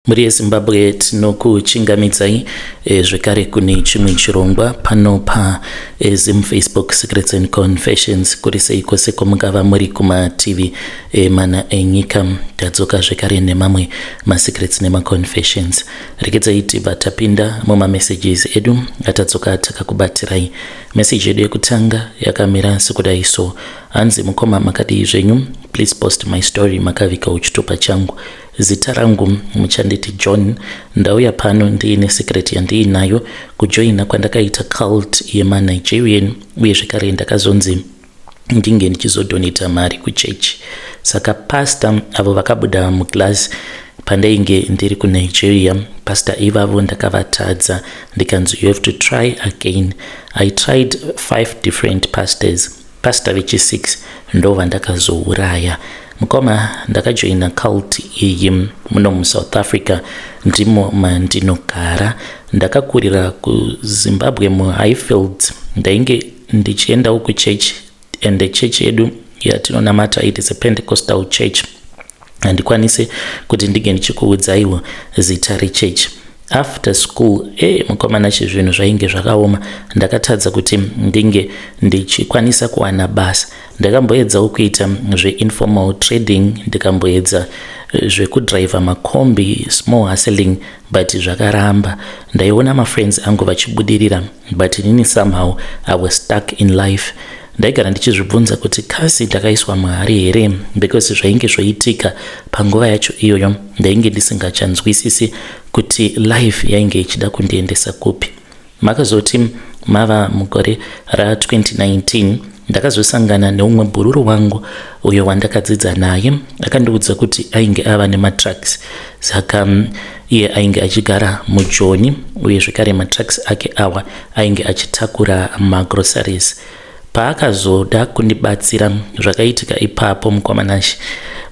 Mhuri yeZimbabwe, tinokuchingamidzai zvekare kune chimwe chirongwa pano paZim Facebook Secrets and Confessions. Kuri sei kwose kwamungava muri kumativi mana enyika? Tadzoka zvekare nemamwe masecrets nemaconfessions. Regedzai tibva tapinda mumamessages edu atadzoka takakubatirai. Message yedu yekutanga yakamira sekudai so. Hanzi, "Mukoma, makadii zvenyu? Please post my story makavika chitupa changu. Zita rangu muchanditi John. Ndauya pano ndiine secret yandiinayo. Kujoina kwandakaita cult yemaNigerian, uye zvekare ndakazonzi ndinge ndichizodonata mari kuchechi. Saka pasta avo vakabuda muglass pandainge ndiri kuNigeria, pasta ivavo ndakavatadza, ndikanzi, 'You have to try again.' I tried five different pastors. Pasta vechi6 ndo vandakazouraya. Mukoma, ndakajoina cult iyi muno muSouth Africa, ndimo mandinogara. Ndakakurira kuZimbabwe, muHighfields. Ndainge ndichiendawo kuchechi, and chechi yedu yatinonamata, it is a Pentecostal church. Handikwanisi kuti ndinge ndichikuudzaiwo zita rechechi. After school, mukomana, zvinhu zvainge zvakaoma. Ndakatadza kuti ndinge ndichikwanisa kuwana basa. Ndakamboedzawo kuita zveinformal trading, ndikamboedza zvekudhiraivha makombi, small hustling, but zvakaramba. Ndaiona mafriends angu vachibudirira, but inini somehow I was stuck in life. Ndaigara ndichizvibvunza kuti kasi ndakaiswa muhari here, because zvainge zvoitika panguva yacho iyoyo ndainge ndisingachanzwisisi kuti life yainge ichida kundiendesa kupi. Makazoti mava mugore ra2019, ndakazosangana neumwe bhururu wangu uyo wandakadzidza naye. Akandiudza kuti ainge ava nematrucks. Saka iye ainge achigara muJoni, uye zvekare matrucks ake awa ainge achitakura magroceries. Paakazoda kundibatsira, zvakaitika ipapo, mukwamanashi,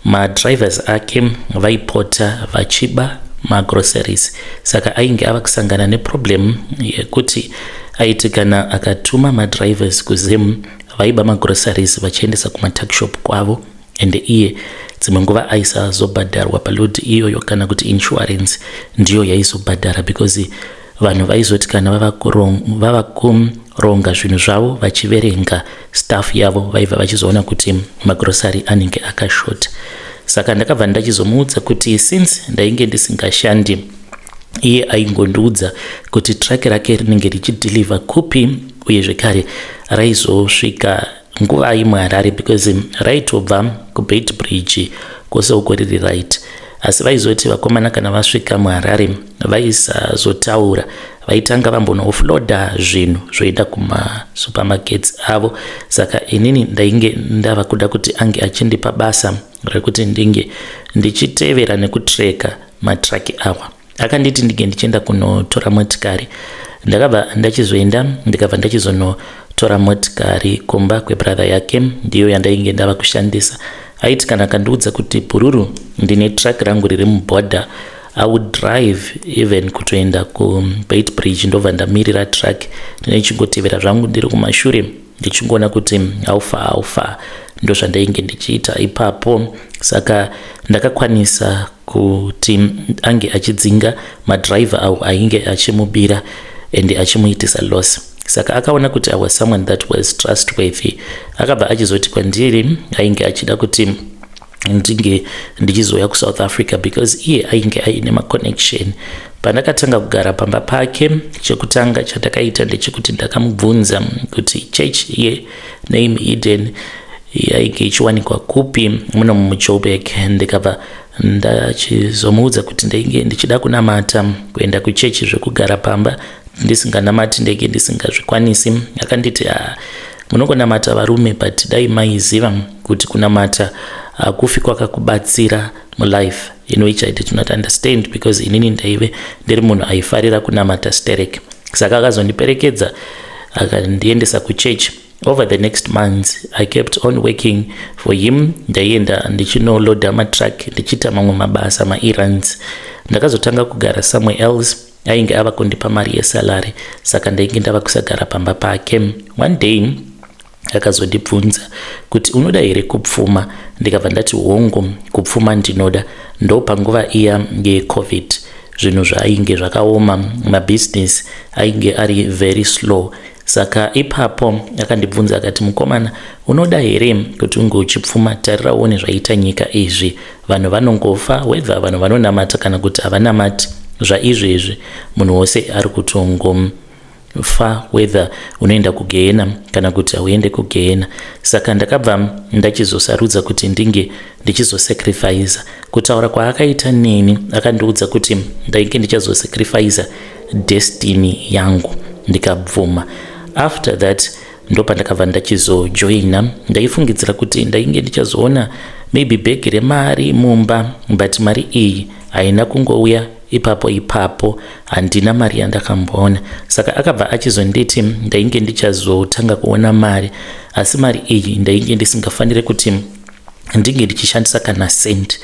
madrivers ake vaipota vachiba magroceries. Saka ainge ava kusangana neproblem yekuti aiti kana akatuma madrivers kuZim, vaiba magroceries vachiendesa kumatuckshop kwavo, ende iye dzimwe nguva aisazobhadharwa paload iyoyo, kana kuti insurance ndiyo yaizobhadhara, because vanhu vaizoti kana vava kuronga zvinhu zvavo, vachiverenga stuff yavo, vaibva vachizoona kuti magrosary anenge akashota. Saka ndakabva ndachizomuudza kuti since ndainge ndisingashandi, iye aingondiudza kuti truck rake rinenge richidhilivha kupi, uye zvekare raizosvika nguva muHarare, because raitobva kuBeitbridge kwose uko riri right. Asi vaizoti vakomana kana vasvika muHarare vaisazotaura, vaitanga vambonoofloada zvinhu zvoenda kumasupermarkets avo. Saka inini ndainge ndava kuda kuti ange achindipa basa rekuti ndinge ndichitevera nekutreka matraki awa. Akanditi ndinge ndichienda kunotora motikari. Ndakabva ndachizoenda, ndikabva ndachizonotora motikari kumba kwebrother yake. Ndiyo yandainge ndava kushandisa. Aiti kana akandiudza kuti, "Bhururu, ndine truck rangu riri mubhodha," I would drive even kutoenda kuBeitbridge, ndobva ndamirira truck, ndinechingotevera zvangu ndiri kumashure, ndichingoona kuti haufa haufa. Ndo zvandainge ndichiita ipapo. Saka ndakakwanisa kuti ange achidzinga madhiraivha avo ainge achimubira and achimuitisa loss. Saka akaona kuti I was someone that was trustworthy. Akabva achizoti kwandiri ainge achida kuti ndinge ndichizouya kuSouth Africa, because iye ainge aine maconnection. Pandakatanga kugara pamba pake, chekutanga chandakaita ndechekuti ndakamubvunza kuti church yeName Eden yainge ichiwanikwa kupi muno muJoburg. Ndikabva ndachizomuudza kuti ndainge ndichida kunamata, kuenda kuchechi. Zvekugara pamba ndisinganamati ndenge ndisingazvikwanisi. Akanditi, "Ah, munongonamata varume, but dai maiziva kuti kunamata hakufi kwakakubatsira mulife," in which I did not understand, because inini ndaive ndiri munhu aifarira kunamata sterek. Saka akazondiperekedza, akandiendesa kuchechi. Over the next months I kept on working for him. Ndaienda ndichinoloda matruck, ndichiita mamwe mabasa, maerrands. Ndakazotanga kugara somewhere else. Ainge ava kundipa mari yesalary, saka ndainge ndava kusagara pamba pake. One day akazondibvunza kuti, "Unoda here kupfuma?" Ndikabva ndati, "Hongu, kupfuma ndinoda." Ndo panguva iya yeCovid. Zvinhu zvainge zvakaoma, mabusiness ainge ari very slow. Saka ipapo akandibvunza akati, "Mukomana, unoda here kuti unge uchipfuma? Tarira uone zvaita nyika izvi, vanhu vanongofa, whether vanhu vanonamata kana kuti havanamati. Zvaizvezvi munhu wose ari kutongofa, whether unoenda kugehena kana kuti hauende kugehena." Saka ndakabva ndachizosarudza kuti ndinge ndichizosacrifica. Kutaura kwaakaita neni, akandiudza kuti ndainge ndichazosacrifica destiny yangu. Ndikabvuma. After that ndopandakabva ndachizojoina. Ndaifungidzira kuti ndainge ndichazoona maybe bhegi remari mumba, but mari iyi haina kungouya ipapo ipapo. Handina mari yandakamboona. Saka akabva achizonditi ndainge ndichazotanga kuona mari, asi mari iyi ndainge ndisingafaniri kuti ndinge ndichishandisa kana cent.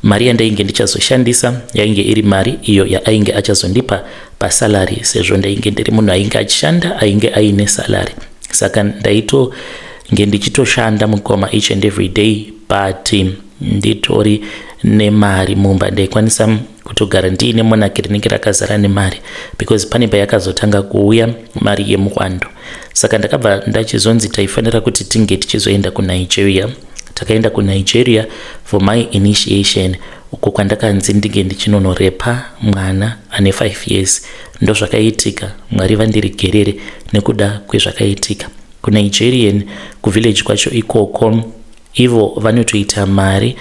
Mari yandainge ndichazoshandisa yainge iri mari iyo yaainge achazondipa pasalary, sezvo ndainge ndiri munhu ainge achishanda, ainge aine salary. Saka ndaitonge ndichitoshanda, mukoma, each and every day, but nditori nemari mumba. Ndaikwanisa kutogara ndiine monaki rinenge rakazara nemari, because pane payakazotanga kuuya mari yemuwando. Saka ndakabva ndachizonzi taifanira kuti tinge tichizoenda kuNigeria. Takaenda kuNigeria for my initiation, uko kwandakanzi ndinge ndichinonorepa mwana ane 5 years. Ndozvakaitika. Mwari vandiregerere nekuda kwezvakaitika kuNigerian, kuvillage kwacho ikoko. Ivo vanotoita mari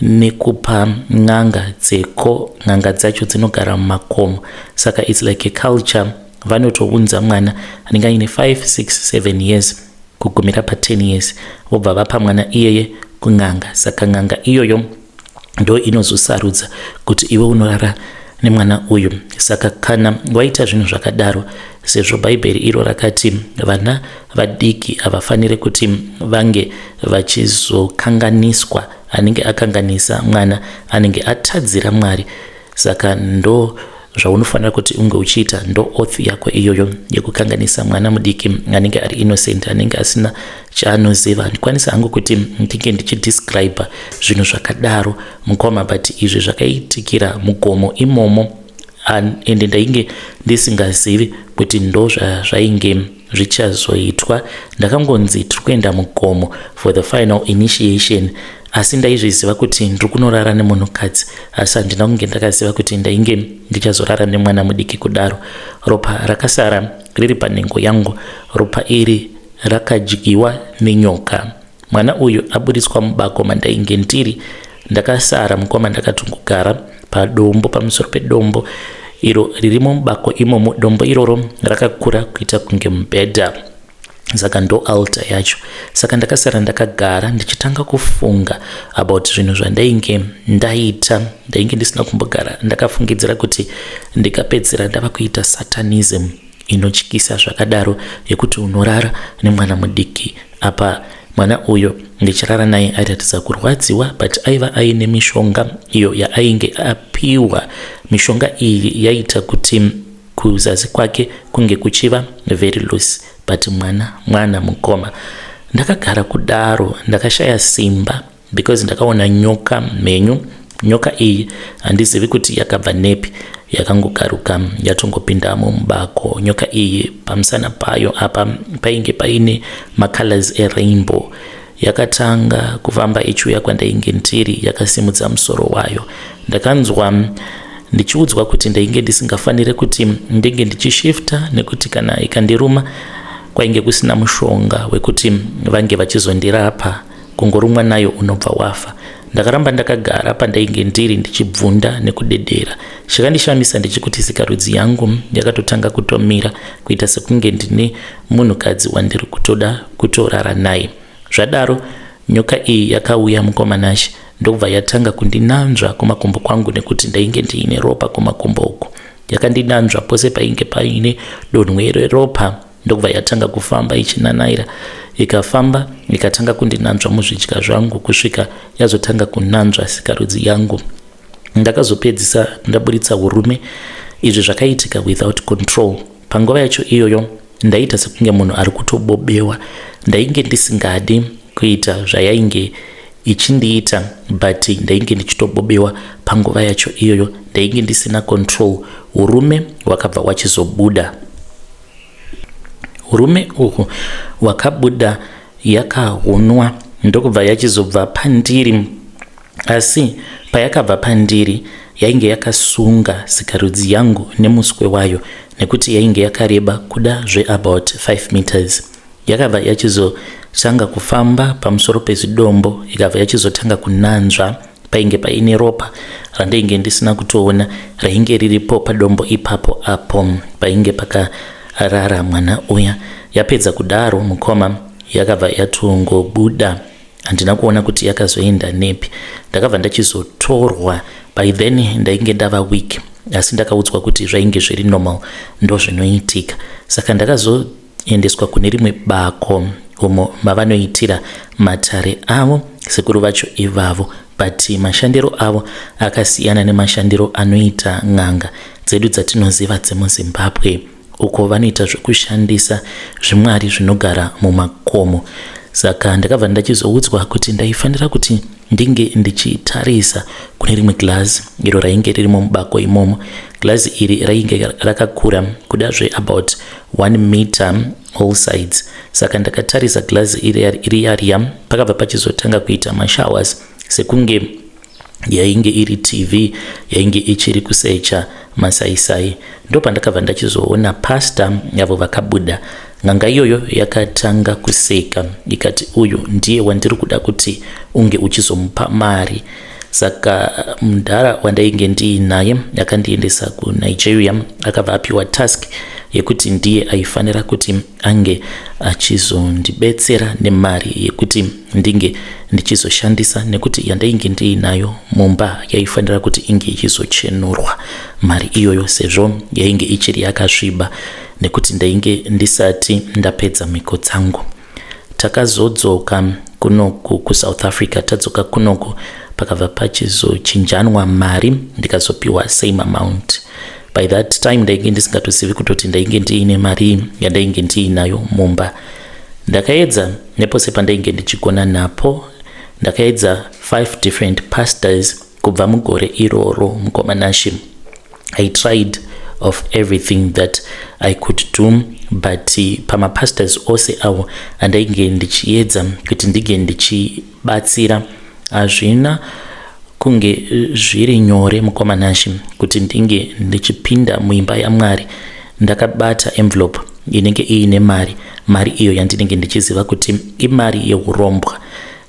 nekupa n'anga dzeko. N'anga dzacho dzinogara mumakomo, saka it's like a culture. Vanotounza mwana anenge aine 5, 6, 7 years kugumira pa10 years, vobva vapa mwana iyeye kun'anga. Saka n'anga iyoyo ndo inozosarudza kuti iwe unorara nemwana uyu. Saka kana waita zvinhu zvakadaro, sezvo Bhaibheri iro rakati vana vadiki havafaniri kuti vange vachizokanganiswa, anenge akanganisa mwana anenge atadzira Mwari. Saka ndo zvaunofanira kuti unge uchiita, ndo oath yako iyoyo yekukanganisa mwana mudiki anenge ari innocent, anenge asina chaanoziva. Handikwanisi hangu kuti ndinge ndichidescribe zvinhu zvakadaro, mukoma, but izvi zvakaitikira mugomo imomo, ende ndainge ndisingazivi kuti ndo zvazvainge zvichazoitwa. Ndakangonzi tiri kuenda mugomo for the final initiation, asi ndaizviziva kuti ndiri kunorara nemunhukadzi, asi handina kunge ndakaziva kuti ndainge ndichazorara nemwana mudiki kudaro. Ropa rakasara riri panhengo yangu, ropa iri rakadyiwa nenyoka. Mwana uyu aburitswa mubako mandainge ndiri, ndakasara, mukoma, ndakatongogara padombo, pamusoro pedombo iro ririmo mubako imomo. Dombo iroro rakakura kuita kunge mubhedha, saka ndo altar yacho. Saka ndakasara ndakagara ndichitanga kufunga about zvinhu zvandainge ndaita. Ndainge ndisina kumbogara ndakafungidzira kuti ndikapedzera ndava kuita satanism inotyisa zvakadaro, yekuti unorara nemwana mudiki. Apa mwana uyo ndichirara naye airatidza kurwadziwa, but aiva aine mishonga iyo yaainge apiwa. Mishonga iyi yaita kuti kuzasi kwake kunge kuchiva very loose, but mwana mwana, mukoma. Ndakagara kudaro, ndakashaya simba because ndakaona nyoka mhenyu. Nyoka iyi handizivi kuti yakabva nepi, yakangogaruka yatongopindamo mubako. Nyoka iyi pamusana payo apa painge paine macolors erainbow. Yakatanga kufamba ichiuya kwandainge ndiri, yakasimudza musoro wayo. Ndakanzwa ndichiudzwa kuti ndainge ndisingafaniri kuti ndinge ndichishifta, nekuti kana ikandiruma, kwainge kusina mushonga wekuti vange vachizondirapa. Kungorumwa nayo unobva wafa. Ndakaramba ndakagara pandainge ndiri ndichibvunda nekudedera. Chakandishamisa ndechekuti sikarudzi yangu yakatotanga kutomira kuita sekunge ndine munhukadzi wandiri kutoda kutorara naye. Zvadaro nyoka iyi yakauya, mukoma Nashe, ndobva yatanga kundinanzva kumakumbo kwangu, nekuti ndainge ndiine ropa kumakumbo uku. Yakandinanzva pose painge paine donhwe reropa, ndokubva yatanga kufamba ichinanaira. Ikafamba ikatanga kundinanzva muzvidya zvangu kusvika yazotanga kunanzva sikarudzi yangu. Ndakazopedzisa ndaburitsa urume. Izvi zvakaitika without control. Panguva yacho iyoyo ndaita sekunge munhu ari kutobobewa. Ndainge ndisingadi kuita zvayainge. Ichindiita, but ndainge ndichitobobewa panguva yacho iyoyo. Ndainge ndisina control. Urume hwakabva wachizobuda. Urume uhu hwakabuda, yakahunwa, ndokubva yachizobva pandiri. Asi payakabva pandiri, yainge yakasunga sikarudzi yangu nemuswe wayo, nekuti yainge yakareba kuda zveabout 5 meters. Yakabva yachizotanga kufamba pamusoro pezidombo, ikabva yachizotanga kunanzva painge paine ropa randainge ndisina kutoona, rainge riripo padombo ipapo apo painge pakarara mwana uya. Yapedza kudaro, mukoma, yakabva yatongobuda. Handina kuona kuti yakazoenda nepi. Ndakabva ndachizotorwa. By then ndainge ndava weak, asi ndakaudzwa kuti zvainge zviri normal, ndo zvinoitika. Saka ndakazoendeswa kune rimwe bako umo mavanoitira matare avo sekuru vacho ivavo, but mashandiro avo akasiyana nemashandiro anoita n'anga dzedu dzatinoziva dzemuZimbabwe. Uko vanoita zvekushandisa zvimwari zvinogara mumakomo. Saka ndakabva ndachizoudzwa kuti ndaifanira kuti ndinge ndichitarisa kune rimwe glazi iro rainge ririmo mubako imomo. Glazi iri rainge rakakura kuda zveabout 1 meter all sides. Saka ndakatarisa glazi iri yariya, pakabva pachizotanga kuita mashowers, sekunge yainge iri TV yainge ichiri kusecha masaisai. Ndopandakabva ndachizoona pasta avo vakabuda. N'anga iyoyo yakatanga kuseka, ikati, "Uyu ndiye wandiri kuda kuti unge uchizomupa mari." Saka mudhara wandainge ndiinaye akandiendesa kuNigeria akabva apiwa task yekuti ndiye aifanira kuti ange achizondibetsera nemari yekuti ndinge ndichizoshandisa, nekuti yandainge ndiinayo mumba yaifanira kuti inge ichizochenurwa mari iyoyo, sezvo yainge ichiri yakasviba, nekuti ndainge ndisati ndapedza mhiko dzangu. Takazodzoka kunoku kuSouth Africa. Tadzoka kunoku, pakabva pachizochinjanwa mari, ndikazopiwa same amount. By that time ndainge ndisingatozivi kutoti ndainge ndiine mari yandainge ndiinayo mumba. Ndakaedza nepose pandainge ndichigona napo. Ndakaedza five different pastors kubva mugore iroro, mukoma Nashi. I tried of everything that I could do, but pamapastors ose avo andainge ndichiedza kuti ndinge ndichibatsira, hazvina kunge zviri nyore, mukoma Nashi, kuti ndinge ndichipinda muimba yaMwari ndakabata envelope inenge iine mari, mari iyo yandinenge ndichiziva kuti imari yeurombwa.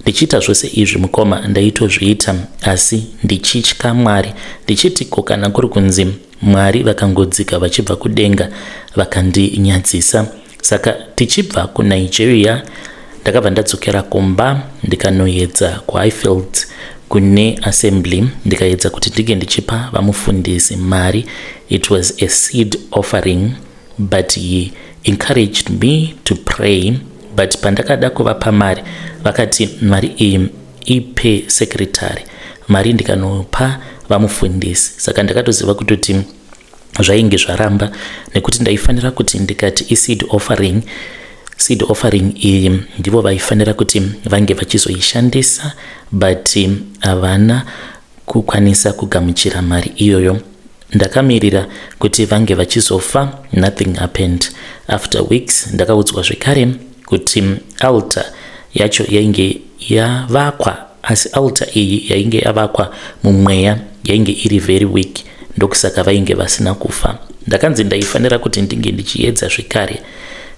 Ndichiita zvose izvi, mukoma, ndaitozviita asi ndichitya Mwari, ndichiti, ko kana kuri kunzi Mwari vakangodzika vachibva kudenga vakandinyadzisa? Saka tichibva kuNigeria, ndakabva ndadzokera kumba, ndikanoedza kuHighfield kune assembly. Ndikaedza kuti ndinge ndichipa vamufundisi mari. It was a seed offering, but he encouraged me to pray. But pandakada kuvapa mari, vakati mari iyi ipe secretary. Mari ndikanopa vamufundisi, saka ndakatoziva kutoti zvainge zvaramba, nekuti ndaifanira kuti ndikati iseed offering, seed offering iyi ndivo vaifanira kuti vange vachizoishandisa, but havana kukwanisa kugamuchira mari iyoyo. Ndakamirira kuti vange vachizofa. Nothing happened. After weeks ndakaudzwa zvekare kuti altar yacho yainge yavakwa, asi altar iyi yainge yavakwa mumweya yainge iri very weak, ndokusaka vainge vasina kufa. Ndakanzi ndaifanira kuti ndinge ndichiedza zvekare.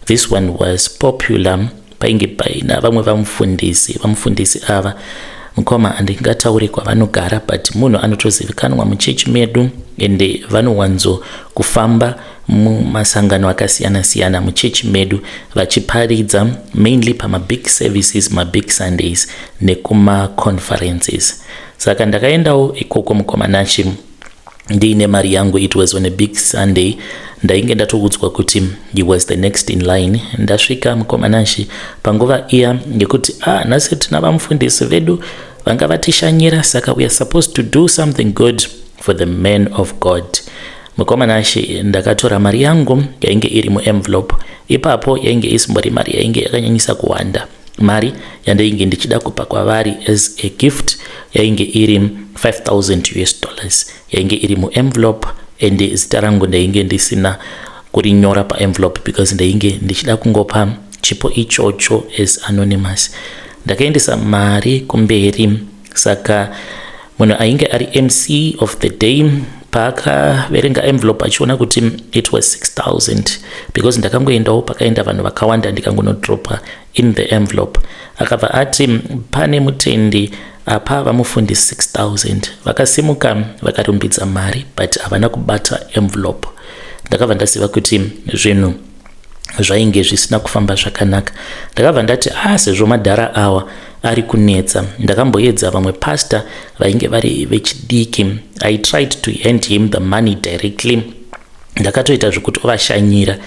This one was popular. Painge paina vamwe vamufundisi. Vamufundisi ava, mukoma, handingatauri kwavanogara, but munhu anotozivikanwa muchechi medu, ende vanowanzo kufamba mumasangano akasiyana-siyana muchechi medu vachiparidza, mainly pamabig services, mabig Sundays nekumaconferences. Saka ndakaendawo ikoko, mukoma Nashi, ndiine mari yangu. It was on a big Sunday. Ndainge ndatoudzwa kuti he was the next in line. Ndasvika, mukoma Nashi, panguva iya yekuti, ah, nhasi tina vamufundisi vedu vanga vatishanyira, saka we are supposed to do something good for the man of God. Mukoma Nashi, ndakatora mari yangu yainge iri muenvelope ipapo. Yainge isimbori mari yainge yakanyanyisa kuwanda. Mari yandainge ndichida kupa kwavari as a gift yainge iri 5000 US dollars, yainge iri muenvelope, and zita rangu ndainge ndisina kurinyora paenvelope because ndainge ndichida kungopa chipo ichocho as anonymous. Ndakaendesa mari kumberi. Saka munhu ainge ari MC of the day paakaverenga envelope achiona kuti it was 6000, because ndakangoendawo pakaenda vanhu vakawanda ndikangonodropa in the envelope, akabva ati pane mutendi apa vamufundisi 6000. Vakasimuka vakarumbidza mari, but havana kubata envelope. Ndakabva ndaziva kuti zvinhu zvainge zvisina kufamba zvakanaka. Ndakabva ndati, "A, sezvo madhara awa ari kunetsa." Ndakamboedza vamwe pastor vainge vari vechidiki. I tried to hand him the money directly. Ndakatoita zvekuti ovashanyira,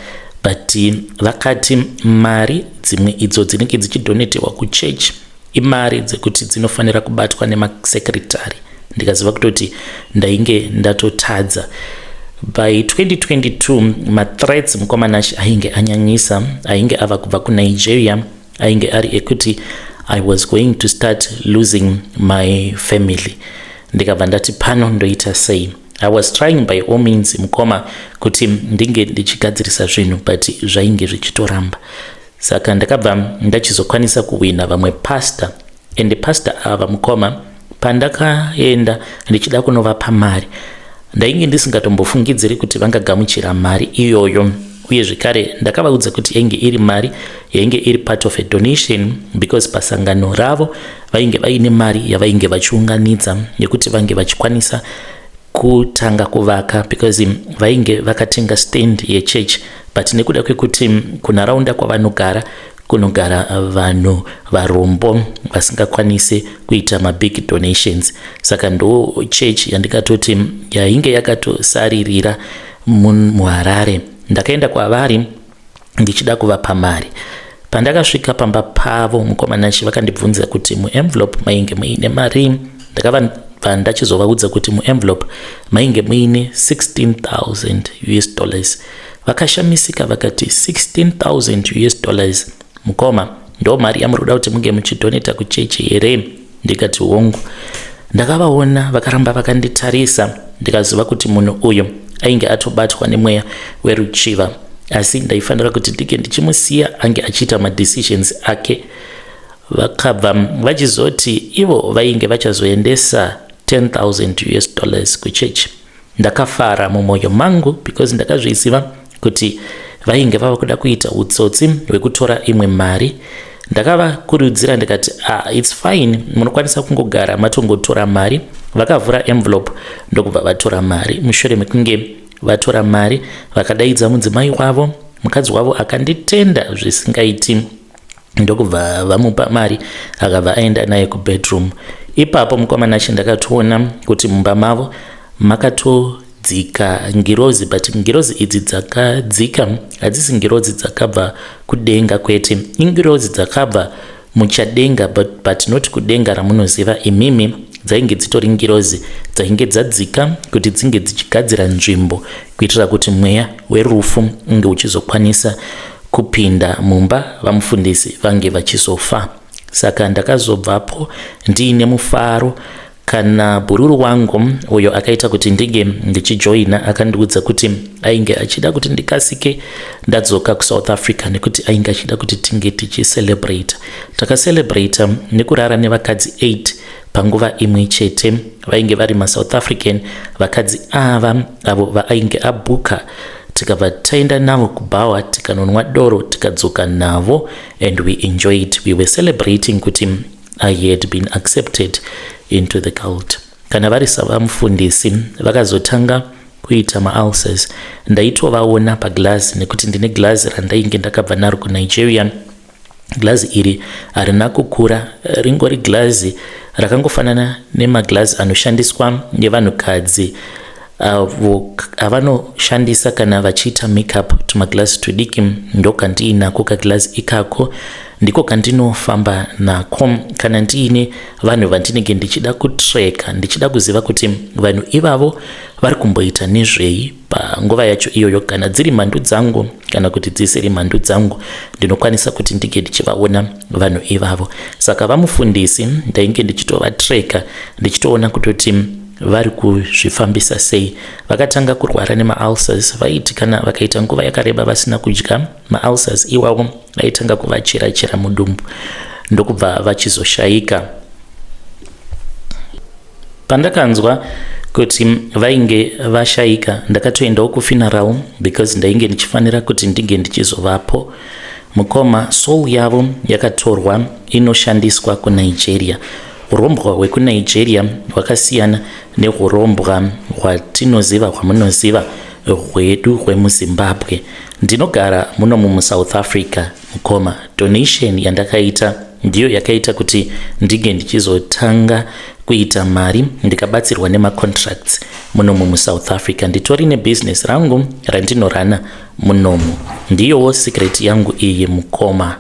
but vakati mari dzimwe idzo dzinenge dzichidonatewa kuchechi imari dzekuti dzinofanira kubatwa nemasecretary. Ndikaziva kutoti ndainge ndatotadza. By 2022 mathreats, mukomanashi, ainge anyanyisa, ainge ava kubva kuNigeria, ainge ari ekuti I was going to start losing my family. Ndikabva ndati, "Pano ndoita sei?" I was trying by all means, mukoma, kuti ndinge ndichigadzirisa zvinhu, but zvainge zvichitoramba. Saka ndakabva ndachizokwanisa kuwina vamwe pastor, and pastor ava, mukoma, pandakaenda ndichida kunovapa mari, ndainge ndisingatombofungidziri kuti vangagamuchira mari iyoyo. Uye zvekare ndakavaudza kuti yainge iri mari yainge iri part of a donation, because pasangano ravo vainge vaine mari yavainge vachiunganidza yekuti vange vachikwanisa kutanga kuvaka, because vainge vakatenga stand yechurch, but nekuda kwekuti kunharaunda kwavanogara kunogara vanhu varombo vasingakwanisi kuita mabig donations, saka ndo church yandikatoti yainge yakatosaririra muHarare. Ndakaenda kwavari ndichida kuvapa mari. Pandakasvika pamba pavo, mukomanachi, vakandibvunza kuti muenvelope mainge muine mari. Ndakabva ndachizovaudza kuti muenvelope mainge muine 16,000 US dollars. Vakashamisika vakati, "16,000 US dollars, mukoma, ndo mari yamuri kuda kuti munge muchidonata kuchechi here?" Ndikati, "Hongu." Ndakavaona vakaramba vakanditarisa, ndikaziva kuti munhu uyu ainge atobatwa nemweya weruchiva, asi ndaifanira kuti ndinge ndichimusiya ange achiita madecisions ake. Vakabva vachizoti ivo vainge vachazoendesa 10,000 US dollars kuchechi. Ndakafara mumwoyo mangu because ndakazviziva kuti vainge vava kuda kuita utsotsi hwekutora imwe mari. Ndakavakurudzira ndikati, "Ah, it's fine, munokwanisa kungogara matongotora mari." Vakavhura envelope ndokubva vatora mari. Mushure mekunge vatora mari, vakadaidza mudzimai wavo. Mukadzi wavo akanditenda zvisingaiti, ndokubva vamupa mari, akabva aenda naye kubedroom. Ipapo, mukomanachi, ndakatoona kuti mumba mavo makatodzika ngirozi, but ngirozi idzi dzakadzika hadzisi ngirozi dzakabva kudenga, kwete, ingirozi dzakabva muchadenga, but not kudenga ramunoziva imimi. Dzainge dzitori ngirozi dzainge dzadzika kuti dzinge dzichigadzira nzvimbo kuitira kuti mweya werufu unge uchizokwanisa kupinda mumba, vamufundisi vange vachizofa. Saka ndakazobvapo ndiine mufaro. Kana bhururu wangu uyo akaita kuti ndinge ndichijoina akandiudza kuti ainge achida kuti ndikasike ndadzoka kuSouth Africa, nekuti ainge achida kuti tinge tichicelebrata. Takacelebrata nekurara nevakadzi 8 panguva imwe chete. Vainge vari maSouth African vakadzi ava, avo vaainge abhuka. Tikabva taenda navo kubhawa, tikanonwa doro, tikadzoka navo, and we enjoyed. We were celebrating kuti I had been accepted into the cult. Kana vari savamufundisi, vakazotanga kuita maulcers. Ndaitovaona paglazi nekuti ndine glazi randainge ndakabva naro kuNigeria. Glazi iri harina kukura, ringori glazi rakangofanana nemaglazi anoshandiswa nevanhukadzi avo avanoshandisa kana vachiita makeup, tumaglazi tudiki. Ndokandiinako kaglazi ikako, ndiko kandinofamba nako kana ndiine vanhu vandinenge ndichida kutreka, ndichida kuziva kuti vanhu ivavo vari kumboita nezvei. Panguva yacho iyoyo, kana dziri mhandu dzangu kana kuti dzisiri mhandu dzangu, ndinokwanisa kuti ndinge ndichivaona vanhu ivavo. Saka vamufundisi ndainge ndichitovatreka, ndichitoona kutoti vari kuzvifambisa sei. Vakatanga kurwara nemaulcers. Vaiti kana vakaita nguva yakareba vasina kudya, maulcers iwawo aitanga kuvachera chera mudumbu, ndokubva vachizoshayika. Pandakanzwa kuti vainge vashayika, ndakatoendawo kufuneral because ndainge ndichifanira kuti ndinge ndichizovapo. Mukoma, soul yavo yakatorwa inoshandiswa kuNigeria. Urombwa hwekuNigeria hwakasiyana neurombwa hwatinoziva, hwamunoziva hwedu hwemuZimbabwe. Ndinogara munomu muSouth Africa. Mukoma, donation yandakaita ndiyo yakaita kuti ndinge ndichizotanga kuita mari, ndikabatsirwa nemacontracts munomu muSouth Africa. Nditori nebusiness rangu randinorana munomu. Ndiyowo secret yangu iyi, mukoma.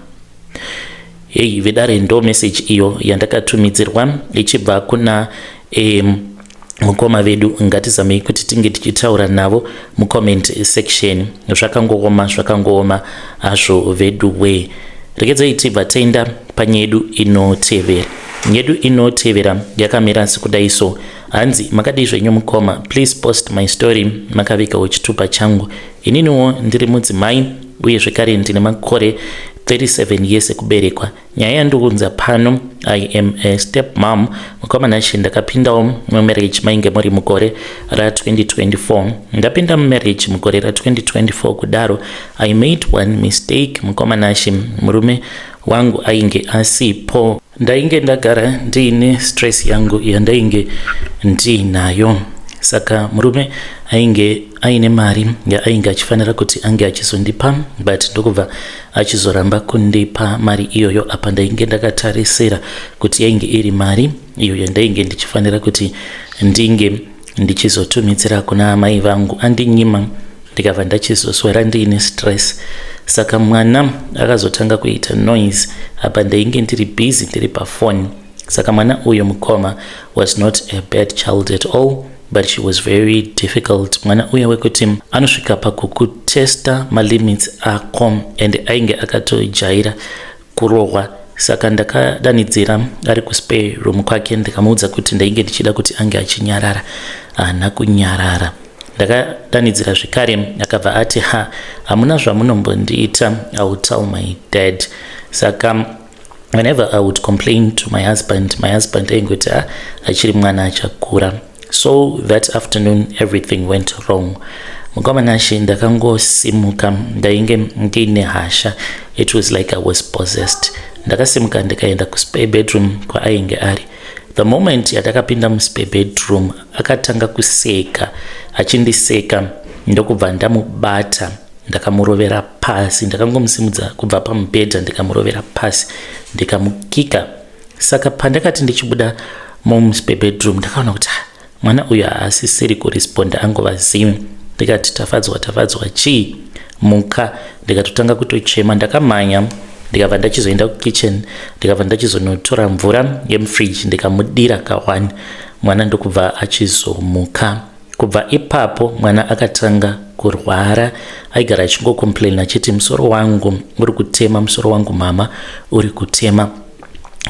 Hei vedare, ndo message iyo yandakatumidzirwa ichibva kuna mukoma vedu. Ngatizamei kuti tinge tichitaura navo mucomment section. Zvakangooma, zvakangooma hazvo vedu we. Regedzai tibva taenda panyedu inotevera. Nyedu inotevera yakamira sekudai so. Hanzi, "Makadii zvenyu mukoma? Please post my story makavigawo chitupa changu. Ininiwo ndiri mudzimai uye zvekare ndine makore 37 years ekuberekwa. Nyaya yandiunza pano, I am a step mom. Mukoma Nashe, ndakapindawo mumarriage mainge muri mugore ra2024. Ndapinda mumarriage mugore ra2024 kudaro, I made one mistake, mukoma Nashe. Murume wangu ainge asipo. Ndainge ndagara ndiine stress yangu yandainge ndiinayo. Saka murume ainge aine mari yaainge achifanira kuti ange achizondipa, but ndokubva achizoramba kundipa mari iyoyo. Apa ndainge ndakatarisira kuti yainge iri mari iyo yandainge ndichifanira kuti ndinge ndichizotumidzira kuna amai vangu. Andinyima, ndikabva ndachizoswera ndiine stress. Saka mwana akazotanga kuita noise. Apa ndainge ndiri busy, ndiri pafoni. Saka mwana uyu, mukoma, was not a bad child at all, but she was very difficult. Mwana uya wekuti anosvika pakukutesta malimits ako, and ainge akatojaira kurohwa. Saka ndakadanidzira ari kuspare room kwake, ndikamuudza kuti ndainge ndichida kuti ange achinyarara. Haana kunyarara. Ndakadanidzira zvekare, akabva ati, 'Ha, hamuna zvamunombondiita. I will tell my dad.' Saka whenever I would complain to my husband, my husband aingoti, 'Ah, achiri mwana, achakura.' So that afternoon everything went wrong, mukoma Nashe. Ndakangosimuka, ndainge ndiine hasha. It was like I was possessed. Ndakasimuka ndikaenda kuspare bedroom kwaainge ari. The moment yandakapinda muspare bedroom, akatanga kuseka, achindiseka, ndokubva ndamubata, ndakamurovera pasi. Ndakangomusimudza kubva pamubhedha, ndikamurovera pasi, ndikamukika. Saka pandakati ndichibuda muspare bedroom, ndakaona kuti, "Ah, mwana uyu haasisiri kuresponda, angova zimwe." Ndikati, 'Tafadzwa, Tafadzwa, chii? Muka!' Ndikatotanga kutochema. Ndakamhanya, ndikabva ndachizoenda kukitchen, ndikabva ndachizonotora mvura yemufriji, ndikamudira ka1, mwana ndokubva achizomuka. Kubva ipapo mwana akatanga kurwara. Aigara achingocomplain achiti, 'Musoro wangu uri kutema, musoro wangu mama uri kutema.'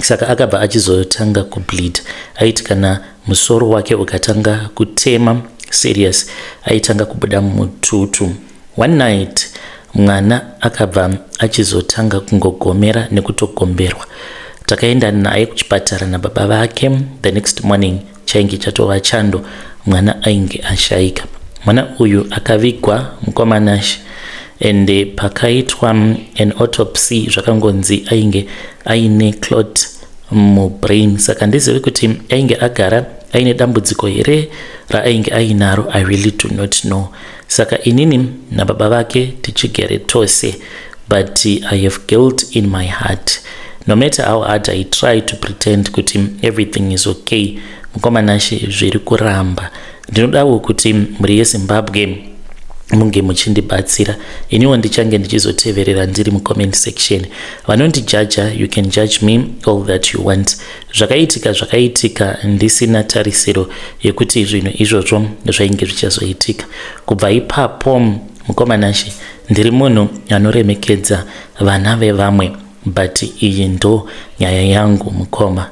Saka akabva achizotanga kubleed. Aiti kana musoro wake ukatanga kutema serious, aitanga kubuda mututu. One night mwana akabva achizotanga kungogomera nekutogomberwa. Takaenda naye kuchipatara nababa vake. The next morning chainge chatova chando, mwana ainge ashayika. Mwana uyu akavigwa, mukoma Nashe, and pakaitwa an autopsy, zvakangonzi ainge aine clot mubrain. Saka ndizive kuti ainge agara aine dambudziko here raainge ainaro, I really do not know. Saka inini nababa vake tichigere tose, but I have guilt in my heart. No matter how hard I try to pretend kuti everything is okay, mukoma Nashe, zviri kuramba. Ndinodawo kuti mhuri yeZimbabwe Munge muchindibatsira, iniwo ndichange ndichizoteverera ndiri mucomment section. Vanondijaja, you can judge me all that you want. Zvakaitika zvakaitika ndisina tarisiro yekuti zvinhu izvozvo zvainge zvichazoitika. Kubva ipapo, mukoma Nashe, ndiri munhu anoremekedza vana vevamwe, but iyi ndo nyaya yangu, mukoma.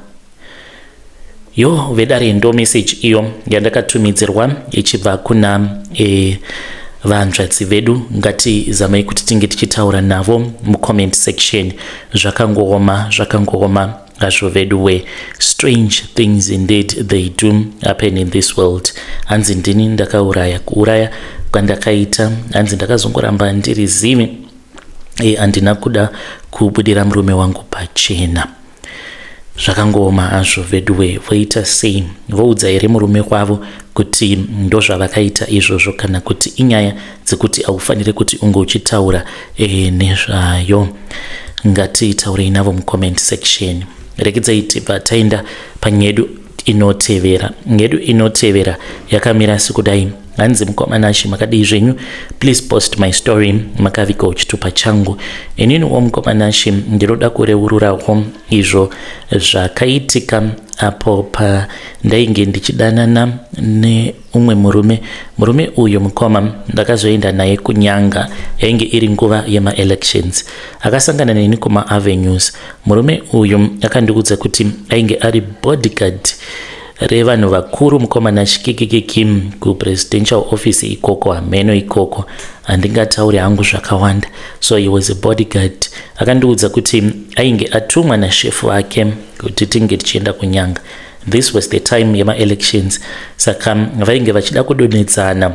Yo vedare, ndo message iyo yandakatumidzirwa ichibva kuna vanzvadzi vedu. Ngatizamai kuti tinge tichitaura navo mucomment section. Zvakangooma, zvakangooma hazvo vedu we. Strange things indeed, they do happen in this world. Hanzi ndini ndakauraya. Kuuraya kwandakaita, hanzi ndakazongoramba ndiri zivi, handina kuda kubudira murume wangu pachena. Zvakangooma hazvo veduwe. Voita sei? Voudza here murume wavo kuti ndozvavakaita izvozvo, kana kuti inyaya dzekuti haufaniri kuti unge uchitaura nezvayo? Ngatitaurei navo mucomment section. Rekedzai tibva taenda panyedu inotevera. Nyedu inotevera yakamira sekudai. Hanzi, "Mukoma Nashe, makadii zvenyu? Please post my story. Makavigawo chitupa changu. Ininiwo, mukoma Nashe, ndinoda kureururawo izvo zvakaitika apo pandainge ndichidanana neumwe murume. Murume uyu, mukoma, ndakazoenda naye kunyanga. Yainge iri nguva yemaelections. Akasangana neni kumaavenues. Murume uyu akandiudza kuti ainge ari bodyguard revanhu vakuru, mukoma Nashikikikiki, kupresidential office ikoko. Hameno ikoko, handingatauri hangu zvakawanda. So he was a bodyguard. Akandiudza kuti ainge atumwa nashefu vake kuti tinge tichienda kunyanga. This was the time yemaelections, saka vainge vachida kudonhedzana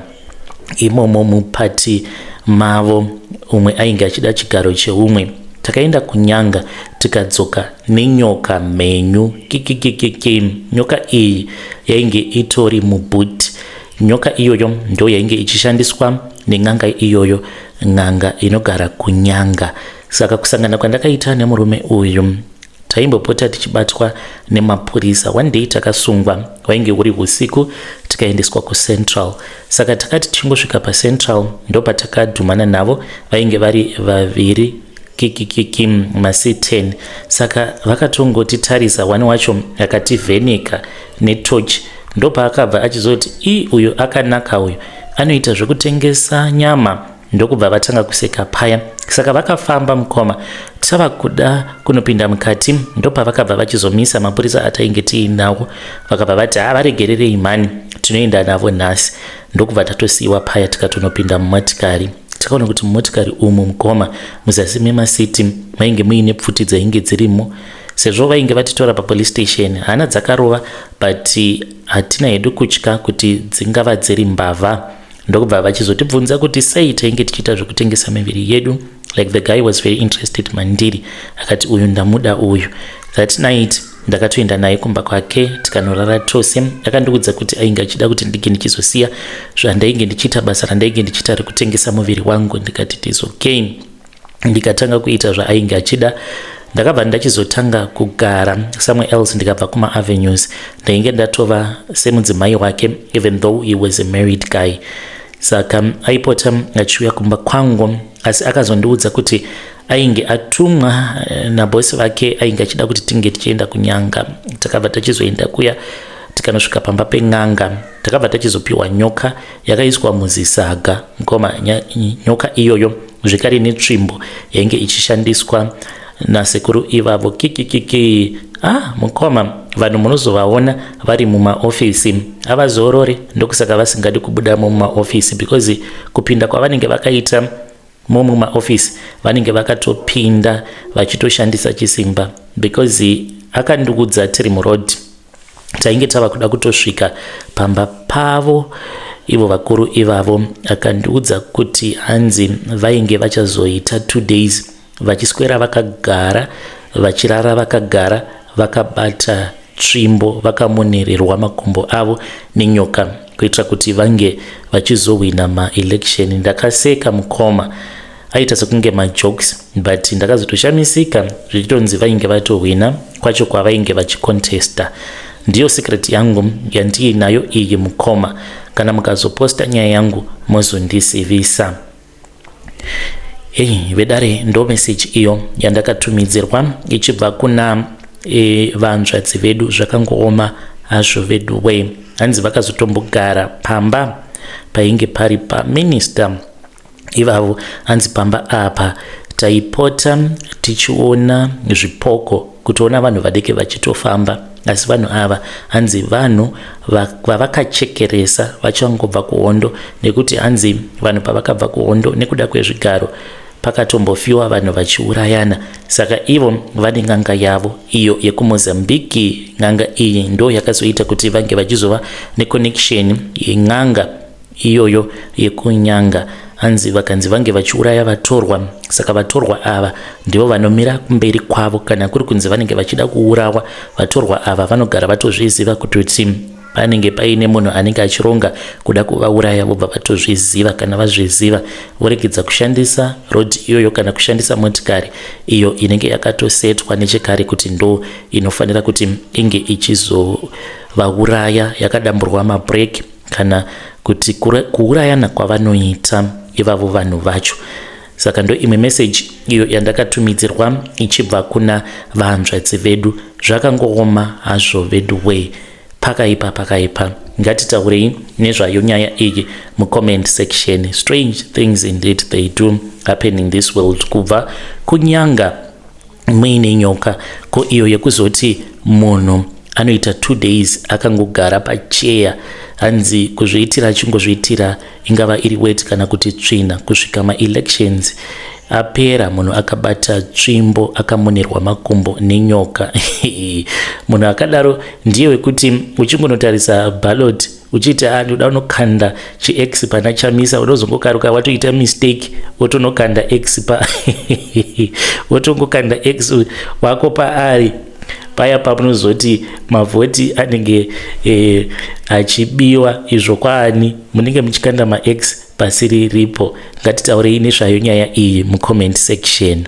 imomo mupati mavo. Umwe ainge achida chigaro cheumwe. Takaenda kunyanga, tikadzoka nenyoka mhenyu, kikikikiki. Nyoka iyi yainge itori muboot. Nyoka iyoyo ndo yainge ichishandiswa nen'anga iyoyo, n'anga inogara kunyanga. Saka kusangana kwandakaita nemurume uyu, taimbopota tichibatwa nemapurisa. One day takasungwa, wainge uri usiku, tikaendeswa kuCentral. Saka takati tichingosvika paCentral, ndopatakadhumana navo. Vainge vari vaviri, kikikiki, masi 10. Saka vakatongotitarisa, one wacho akativheneka netochi, ndopaakabva achizoti, 'I, uyu akanaka uyu, anoita zvekutengesa nyama.' Ndokubva vatanga kuseka paya. Saka vakafamba, mukoma. Tava kuda kunopinda mukati, ndopavakabva vachizomisa mapurisa atainge tiinawo. Vakabva vati, 'Ha, varegererei mhani, tinoenda navo nhasi.' Ndokubva tatosiyiwa paya, tikatonopinda mumotikari. Takaona kuti mumotikari umu, mukoma, muzasi memasiti mainge muine pfuti dzainge dzirimo, sezvo vainge vatitora papolice station. Hana dzakarova, but hatina hedu kutya kuti dzingava dziri mbavha. Ndokubva vachizotibvunza kuti sei tainge tichiita zvekutengesa miviri yedu. Like, the guy was very interested mandiri. Akati, 'Uyu ndamuda uyu.' That night ndakatoenda naye kumba kwake, tikanorara tose. Akandiudza kuti ainge achida kuti ndinge ndichizosiya zvandainge ndichiita, basa randainge ndichiita rekutengesa muviri wangu. Ndikati it is okay, ndikatanga kuita zvaainge achida. Ndakabva ndachizotanga kugara somewhere else, ndikabva kumaavenues. Ndainge ndatova semudzimai wake, even though he was a married guy. Saka aipota achiuya kumba kwangu, asi akazondiudza kuti ainge atumwa nabhosi vake, ainge achida kuti tinge tichienda kunyanga. Takabva tachizoenda kuya, tikanosvika pamba pen'anga. Takabva tachizopiwa nyoka yakaiswa muzisaga, mukoma. Nyoka iyoyo zvekare netsvimbo yainge ichishandiswa nasekuru ivavo, kikikiki. Ah, mukoma, vanhu munozovaona vari mumaofisi havazorori. Ndokusaka vasingadi kubudamo mumaofisi, because kupinda kwavanenge vakaita momumaofisi, vanenge vakatopinda vachitoshandisa chisimba, because akandiudza tiri muroad, tainge tava kuda kutosvika pamba pavo ivo vakuru ivavo, akandiudza kuti hanzi vainge vachazoita 2 days vachiswera vakagara, vachirara vakagara, vakabata tsvimbo, vakamonererwa makumbo avo nenyoka, kuitira kuti vange vachizohwina maelection. Ndakaseka, mukoma, aita sekunge majokes, but ndakazotoshamisika zvichitonzi vainge vatohwina kwacho kwavainge vachicontesta. Ndiyo secret yangu yandiinayo iyi, mukoma. Kana mukazoposta nyaya yangu mozondizivisa. Hey, vedare, ndo message iyo yandakatumidzirwa ichibva kuna vanzvadzi vedu. Zvakangooma hazvo vedu we. Hanzi vakazotombogara pamba painge pari paminista ivavo. Hanzi pamba apa taipota tichiona zvipoko, kutoona vanhu vadiki vachitofamba, asi vanhu ava hanzi vanhu vavakachekeresa vachangobva kuhondo, nekuti hanzi vanhu pavakabva kuhondo nekuda kwezvigaro pakatombofiwa vanhu vachiurayana. Saka ivo vane n'anga yavo iyo yekuMozambiki. N'anga iyi ndo yakazoita kuti vange vachizova neconnection yen'anga iyoyo yekunyanga. Hanzi vakanzi vange vachiuraya vatorwa, saka vatorwa ava ndivo vanomira kumberi kwavo. Kana kuri kunzi vanenge vachida kuurawa, vatorwa ava vanogara vatozviziva kuti panenge paine munhu anenge achironga kuda kuvauraya, vobva vatozviziva. Kana vazviziva, voregedza kushandisa road iyoyo kana kushandisa motikari iyo inenge yakatosetwa nechekare kuti ndo inofanira kuti inge ichizovauraya, yakadamburwa mabrake, kana kuti kuurayana kwavanoita ivavo vanhu vacho. Saka ndo imwe meseji iyo yandakatumidzirwa ichibva kuna vanzvadzi vedu. Zvakangooma hazvo vedu wei, pakaipa, pakaipa. Ngatitaurei nezvayo nyaya iyi mucomment section. Strange things indeed, they do happen in this world. Kubva kunyanga muine nyoka, ko iyo yekuzoti munhu anoita 2 days akangogara pacheya, hanzi kuzviitira achingozviitira, ingava iri weti kana kuti tsvina, kusvika maelections apera, munhu akabata tsvimbo, akamonerwa makumbo nenyoka. Munhu akadaro ndiye wekuti uchingonotarisa ballot uchiiti, "Ah, ndoda unokanda chiX pana Chamisa," unozongokaruka watoita mistake, wotonokanda X pa wotongokanda X wako paari paya. Pamunozoti mavhoti anenge achibiwa izvo kwaani, munenge muchikanda maX pasiri ripo. Ngatitaurei nezvayo nyaya iyi mucomment section.